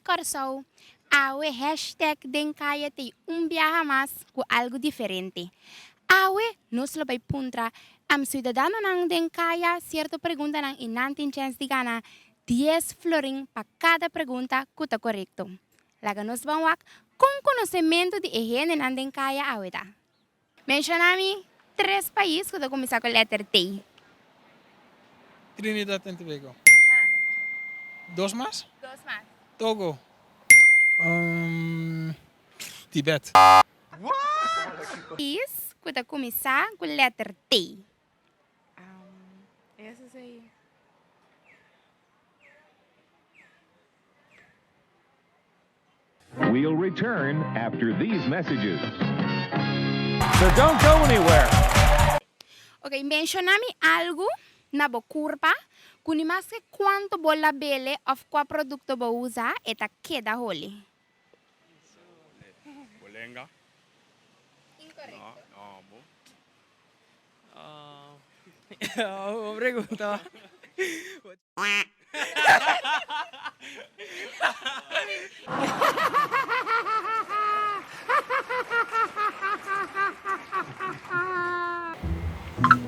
Kòrsou, awe hashtag den kaya t'ei un biaha mas ku algu diferente. Awe nos lo bai puntra am siudadanonan den kaya sierto preguntanan i nan tin chèns di gana dies florin pa kada pregunta ku ta korekto. Laga nos ban wak kon konosementu di e hendenan den kaya awe ta. Menshoná mi tres pais ku ta kuminsá ku lèter T. Trinidad and Tobago. Dos mas? Dos mas. Togo. Tibet. Pais ku ta kuminsá ku lèter T. We'll return after these messages. So don't go anywhere. Ok, menshoná mi algu na bo kurpa ku ni maske kuantu bo labele òf kua produkto bo usa e ta keda holi. Bo lenga. Inkorekto. No, no bo. Bo pregunta.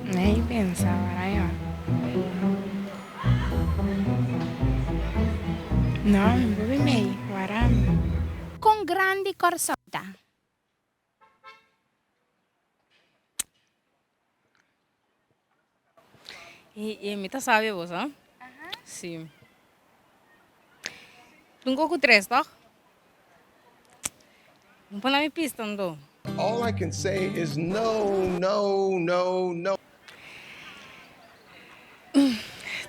Nei pensa wara yo. No, mi por bin mei, wara mi. Kon grandi Kòrsou ta? Y mi ta sabi bo sa. Si. Tun koku tres toch? No pone mi pista anto. All I can say is no, no, no, no.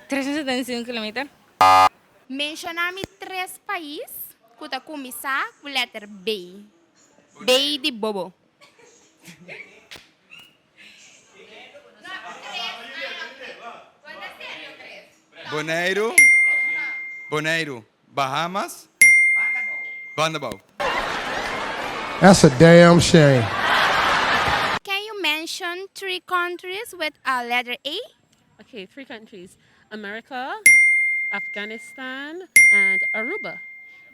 375 kilometer. Menshoná mi tres pais ku ta kuminsá ku lèter B. B di bobo. Boneiru, Boneiru, Bahamas, Bandabou. That's a damn shame. Can you mention three countries with a letter A? Okay, three countries. America, Afghanistan and Aruba.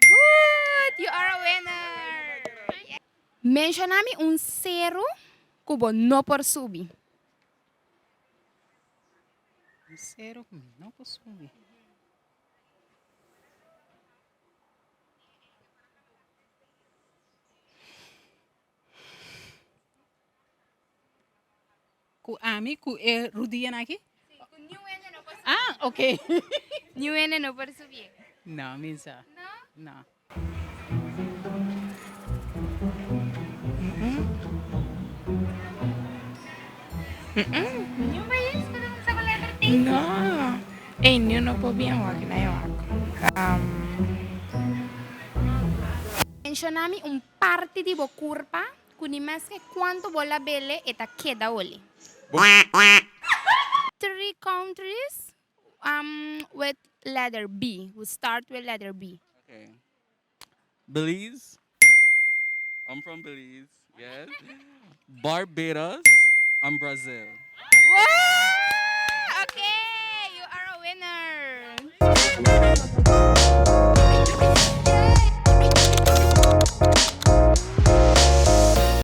Good! You are a winner! Menshoná mi un seru ku bo no por subi. Un seru ku mi no por subi. Ku ami ku e rudianan aki? Si, ku niun hende no por subi. Ah, ok. Niun hende no por subié. No, mi sa. No? No. Niun pais ku ta kuminsá ku letra T? No. Ey, niun no por bien wak na e wak. Menshoná mi un parti di bo kurpa Ku ni maske kuantu bo labele e ta keda oli. Three countries with letter B, we start with letter B. Okay. Belize. I'm from Belize, yes. Barbados and Brazil.